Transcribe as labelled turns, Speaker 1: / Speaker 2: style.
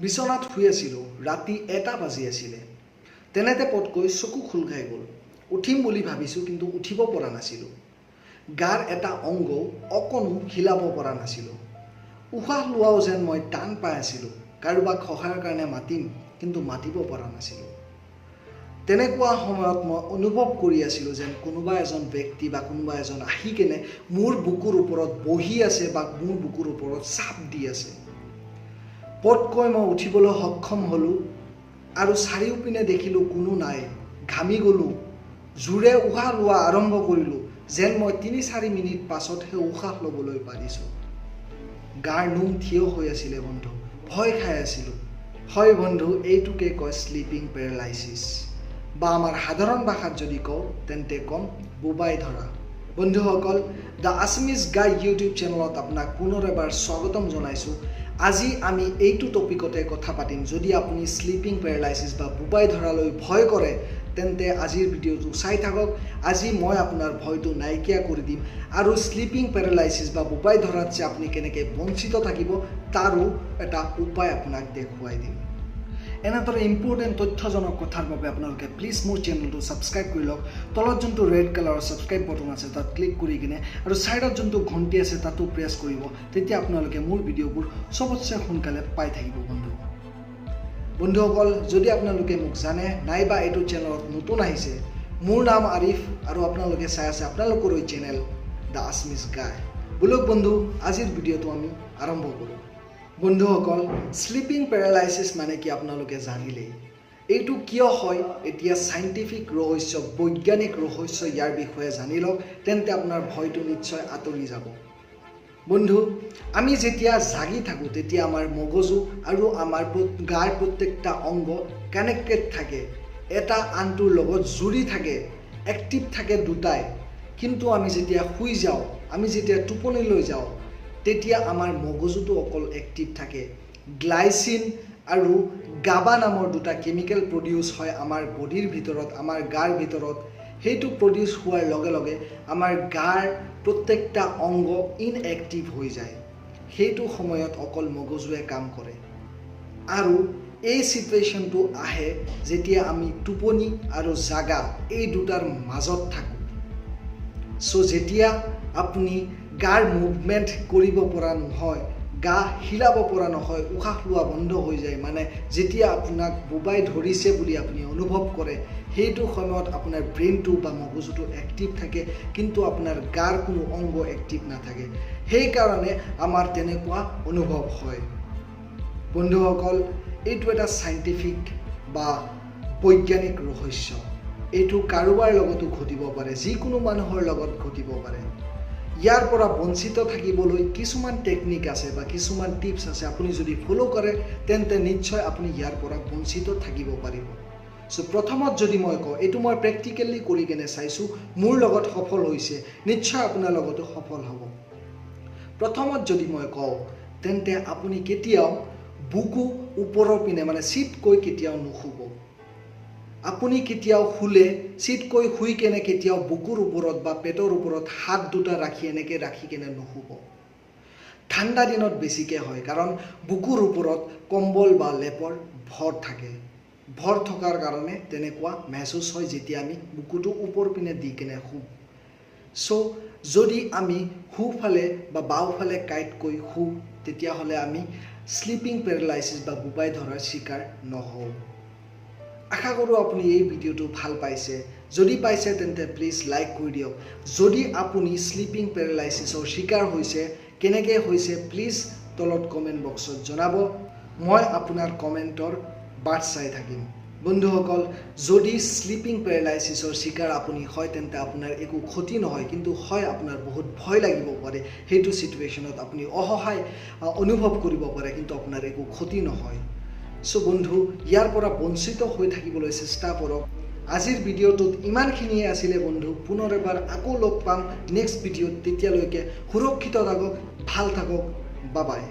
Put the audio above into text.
Speaker 1: বিচনাত শুই আছিলোঁ, ৰাতি 1টা বাজি আছিলে। তেনেতে পটকৈ চকু খোল খাই গ'ল। উঠিম বুলি ভাবিছোঁ, কিন্তু উঠিব পৰা নাছিলোঁ। গাৰ এটা অংগ অকণো হিলাব পৰা নাছিলোঁ। উশাহ লোৱাও যেন মই টান পাই আছিলোঁ। কাৰোবাক সহায়ৰ কাৰণে মাতিম, কিন্তু মাতিব পৰা নাছিলোঁ। তেনেকুৱা সময়ত মই অনুভৱ কৰি আছিলোঁ যেন কোনোবা এজন ব্যক্তি বা কোনোবা এজন আহি কেনে মোৰ বুকুৰ ওপৰত বহি আছে বা মোৰ বুকুৰ ওপৰত চাপ দি আছে। পটকৈ মই উঠিবলৈ সক্ষম হ'লোঁ আৰু চাৰিওপিনে দেখিলোঁ কোনো নাই। ঘামি গ'লোঁ, জোৰে উশাহ লোৱা আৰম্ভ কৰিলোঁ, যেন মই 3-4 মিনিট পাছতহে উশাহ ল'বলৈ পাৰিছোঁ। গাৰ নোম থিয় হৈ আছিলে বন্ধু, ভয় খাই আছিলোঁ। হয় বন্ধু, এইটোকে কয় শ্লিপিং পেৰালাইচিছ, বা আমাৰ সাধাৰণ ভাষাত যদি কওঁ তেন্তে ক'ম বোবাই ধৰা। বন্ধুসকল, the Assamese guy YouTube চেনেলত আপোনাক পুনৰ এবাৰ স্বাগতম জনাইছোঁ। আজি আমি এইটো টপিকতে কথা পাতিম। যদি আপুনি শ্লিপিং পেৰালাইচিছ বা বোবাই ধৰালৈ ভয় কৰে, তেন্তে আজিৰ ভিডিঅ'টো চাই থাকক। আজি মই আপোনাৰ ভয়টো নাইকিয়া কৰি দিম আৰু শ্লিপিং পেৰালাইচিছ বা বোবাই ধৰাত যে আপুনি কেনেকৈ বঞ্চিত থাকিব তাৰো এটা উপায় আপোনাক দেখুৱাই দিম। এনেদৰে ইম্পৰ্টেণ্ট তথ্যজনক কথাৰ বাবে আপোনালোকে প্লিজ মোৰ চেনেলটো ছাবস্ক্ৰাইব কৰি লওক। তলত যোনটো ৰেড কালাৰৰ ছাবস্ক্ৰাইব বটন আছে তাত ক্লিক কৰি কিনে আৰু ছাইডত যোনটো ঘণ্টি আছে তাতো প্ৰেছ কৰিব, তেতিয়া আপোনালোকে মোৰ ভিডিঅ'বোৰ চবতছে সোনকালে পাই থাকিব। বন্ধুসকল, যদি আপোনালোকে মোক জানে নাইবা এইটো চেনেলত নতুন আহিছে, মোৰ নাম আৰিফ আৰু আপোনালোকে চাই আছে আপোনালোকৰ এই চেনেল the Assamese গাই। বোলক বন্ধু, আজিৰ ভিডিঅ'টো আমি আৰম্ভ কৰোঁ। বন্ধুসকল, শ্লিপিং পেৰালাইচিছ মানে কি আপোনালোকে জানিলেই। এইটো কিয় হয়, এতিয়া চাইণ্টিফিক ৰহস্য, বৈজ্ঞানিক ৰহস্য ইয়াৰ বিষয়ে জানি লওক, তেন্তে আপোনাৰ ভয়টো নিশ্চয় আঁতৰি যাব। বন্ধু, আমি যেতিয়া জাগি থাকোঁ তেতিয়া আমাৰ মগজু আৰু আমাৰ গাৰ প্ৰত্যেকটা অংগ কানেক্টেড থাকে, এটা আনটোৰ লগত জুৰি থাকে, এক্টিভ থাকে দুটাই। কিন্তু আমি যেতিয়া শুই যাওঁ, আমি যেতিয়া টোপনিলৈ যাওঁ, তেতিয়া আমাৰ মগজুটো অকল এক্টিভ থাকে। গ্লাইচিন আৰু গাবা নামৰ দুটা কেমিকেল প্ৰডিউচ হয় আমাৰ বডিৰ ভিতৰত, আমাৰ গাৰ ভিতৰত। সেইটো প্ৰডিউচ হোৱাৰ লগে লগে আমাৰ গাৰ প্ৰত্যেকটা অংগ ইনএক্টিভ হৈ যায়। সেইটো সময়ত অকল মগজুৱে কাম কৰে। আৰু এই চিটুৱেশ্যনটো আহে যেতিয়া আমি টোপনি আৰু জাগা এই দুটাৰ মাজত থাকোঁ। চ' যেতিয়া আপুনি গাৰ মুভমেণ্ট কৰিব পৰা নহয়, গা হিলাব পৰা নহয়, উশাহ লোৱা বন্ধ হৈ যায়, মানে যেতিয়া আপোনাক বোবাই ধৰিছে বুলি আপুনি অনুভৱ কৰে, সেইটো সময়ত আপোনাৰ ব্ৰেইনটো বা মগজুটো এক্টিভ থাকে, কিন্তু আপোনাৰ গাৰ কোনো অংগ এক্টিভ নাথাকে। সেইকাৰণে আমাৰ তেনেকুৱা অনুভৱ হয়। বন্ধুসকল, এইটো এটা চাইণ্টিফিক বা বৈজ্ঞানিক ৰহস্য। এইটো কাৰোবাৰ লগতো ঘটিব পাৰে, যিকোনো মানুহৰ লগত ঘটিব পাৰে। ইয়াৰ পৰা বঞ্চিত থাকিবলৈ কিছুমান টেকনিক আছে বা কিছুমান টিপছ আছে, আপুনি যদি ফ'ল' কৰে তেন্তে নিশ্চয় আপুনি ইয়াৰ পৰা বঞ্চিত থাকিব পাৰিব। চ' প্ৰথমত যদি মই কওঁ, এইটো মই প্ৰেক্টিকেলি কৰি কেনে চাইছোঁ, মোৰ লগত সফল হৈছে, নিশ্চয় আপোনাৰ লগতো সফল হ'ব। প্ৰথমত যদি মই কওঁ, তেন্তে আপুনি কেতিয়াও বুকু ওপৰৰ পিনে, মানে চিটকৈ কেতিয়াও নুশুব। আপুনি কেতিয়াও শুলে চিটকৈ শুই কেনে কেতিয়াও বুকুৰ ওপৰত বা পেটৰ ওপৰত হাত দুটা ৰাখি এনেকৈ ৰাখি কেনে নুশুব। ঠাণ্ডা দিনত বেছিকৈ হয়, কাৰণ বুকুৰ ওপৰত কম্বল বা লেপৰ ভৰ থাকে। ভৰ থকাৰ কাৰণে তেনেকুৱা মেহচুচ হয় যেতিয়া আমি বুকুটো ওপৰ পিনে দি কেনে শুওঁ। চ' যদি আমি সোঁফালে বা বাওঁফালে কাইটকৈ শুওঁ, তেতিয়াহ'লে আমি শ্লিপিং পেৰালাইচিছ বা বোবাই ধৰাৰ চিকাৰ নহওঁ। আশা কৰোঁ আপুনি এই ভিডিঅ'টো ভাল পাইছে। যদি পাইছে তেন্তে প্লিজ লাইক কৰি দিয়ক। যদি আপুনি শ্লিপিং পেৰালাইচিছৰ চিকাৰ হৈছে, কেনেকৈ হৈছে প্লিজ তলত কমেণ্ট বক্সত জনাব। মই আপোনাৰ কমেণ্টৰ বাট চাই থাকিম। বন্ধুসকল, যদি শ্লিপিং পেৰালাইচিছৰ চিকাৰ আপুনি হয়, তেন্তে আপোনাৰ একো ক্ষতি নহয়, কিন্তু হয় আপোনাৰ বহুত ভয় লাগিব পাৰে। সেইটো চিটুৱেশ্যনত আপুনি অসহায় অনুভৱ কৰিব পাৰে, কিন্তু আপোনাৰ একো ক্ষতি নহয়। চ' বন্ধু, ইয়াৰ পৰা বঞ্চিত হৈ থাকিবলৈ চেষ্টা কৰক। আজিৰ ভিডিঅ'টোত ইমানখিনিয়ে আছিলে বন্ধু। পুনৰ এবাৰ আকৌ লগ পাম নেক্সট ভিডিঅ'ত। তেতিয়ালৈকে সুৰক্ষিত থাকক, ভাল থাকক, বাবাই।